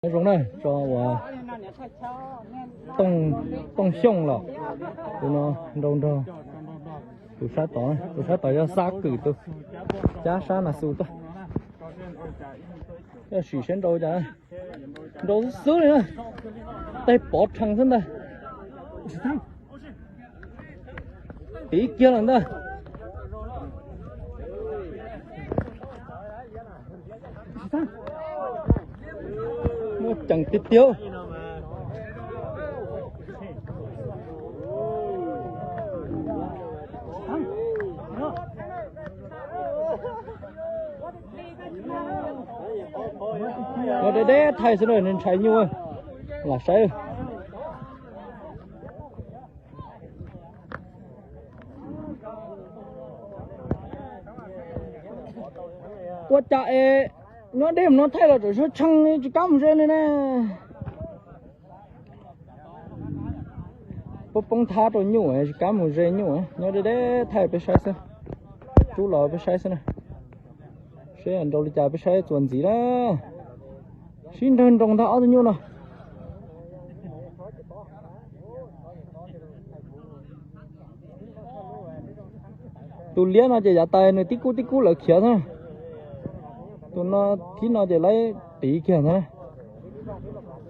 Nyob zoo na, tso uas Tooj Xyooj los, tus no nrau nrog tus sab tod, tus sab tod yog Xab Kwm tus, cab sab Nas Xus tuaj. Sim saib nrau cas, nrau xwb xwb li na, tej pov rhees xwb ntag. Tiv kiag lawm ntag. Muaj ceem tiag tiag. Nyob deb deb thaij xwb na, ntshai nyuj, lam saib. Ua cas es nyob deb mus no thaij los tseem sab tshee tsis kam mus ze li ne. Poob poob thab rau nyuj tsis kam mus ze nyuj, nyob deb deb thaij peb saib xwb. Rub los peb saib xwb na. Seb nrau li cas peb saib txuas ntxiv na. Sib nrawg nroos ntag ob tug nyuj no. Tus liab no ces yav tas nws tib kub tib kub lawv khiav xwb. Tus no thib no ces lawv tiv kiag ntag.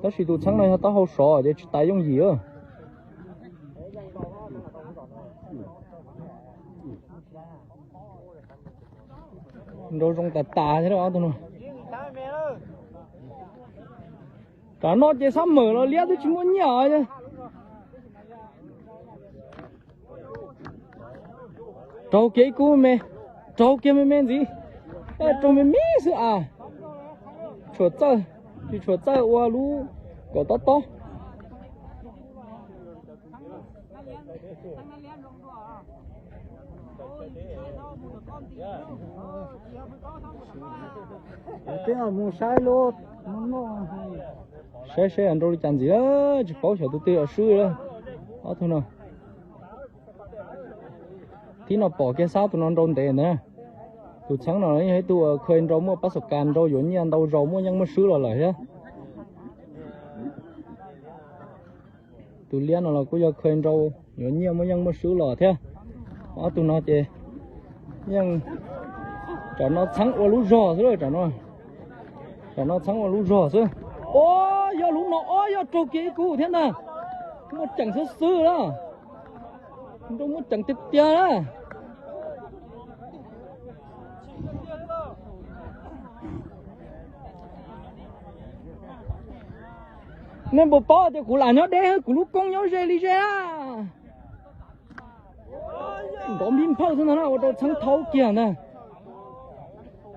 Tab sis tus txheeb no yog taub hau sov ces tsis tas yooj yim. Nrau zoo tas tas thiab ob tug no. Tam no ces xab mawm los liab twb tsis muaj nyiaj. Raug kiag ib kub me, raug kiag me me ntxiv. Raug me me xwb as. Tshuam txawj, tsis tshuam txawj ua lub kaum tob tob. Saib saib nrau li cas ntxiv, tsis paub xyov tus twg yuav swb. Ob tug no, thib no pom kiag xab tus no nrau ntev ntag. Tus txheeb no yog ib tug kha nrau muaj pab xom kas nrau yuav nyiaj ntau zaus muaj yeej muaj swb los lawm thiab. Tus liab no los kuj yog kha nrau yuav nyiaj muaj yeej muaj swb los thiab. Ob tug no ces yeej, tam no txheeb ua lub zog xwb, tam no txheeb ua lub zog xwb. Ob, yog lub no ob yog raug kiag ib kub thiab ntag. Muaj ceem xwb xwb na. Nrau muaj ceem tiag tiag na. Nej puas paub tias kuv lam nyob deb, kuv lub koob nyob ze li ze na. Nrov npib nphawj xwb ntag na, ua rau txheeb thau kiag ntag.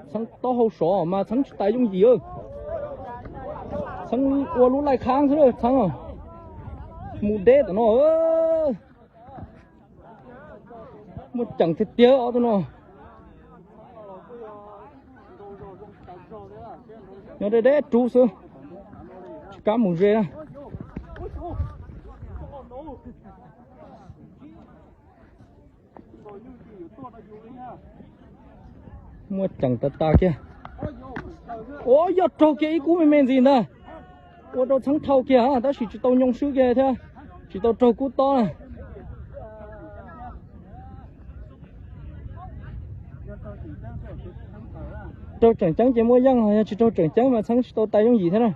Txheeb taub hau sov mas txheeb tsis tas yooj yim. Txheeb ua lub laij khab xwb txheeb. Mus deb tam no. Muaj ceem tiag tiag ob tug no. Nyob deb deb rub xwb, tsis kam mus ze na. Muaj ceem tas tas kiag. Ua yog raug kiag ib kub me me ntxiv ntag. Ua rau txheeb thau kiag tab sis tsis tau nyoo swb kiag thiab, tsis tau raug kub tob na. Raug tseem ceeb ces muaj yeej, yog tsis raug tseem ceeb mas txheeb tsis tau tas yooj yim thiab na.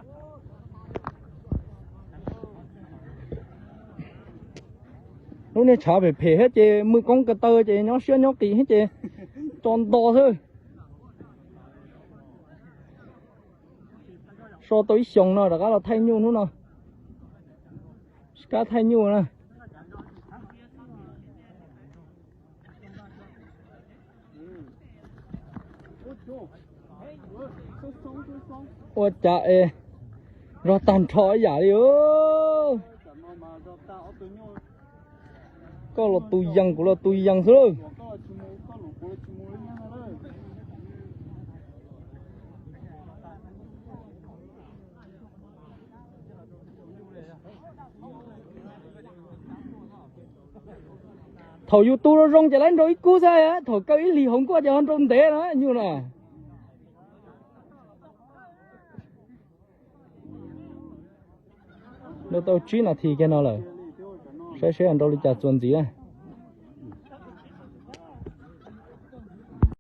Lub niag tshav phem phem thiab ces mws koob ko taw ces nyob siab nyob qis thiab ces tso nto xwb. So tau ib xyoos no rov qab los thaij nyuj hnub no. Sib kab thaij nyuj na. Ua cas es zog tag nrho ib yam li. Koj los tus yees, kuv los tus yees xwb lawm. Thaum yus tus zoo zoo ces lawv nrau ib kub xwb, thaum kaw ib hlis hauv nkuaj ces ho nrau ntev na nyuj na. Tau tsib nas this kiag no lawm, saib seb nrau li cas txuas ntxiv.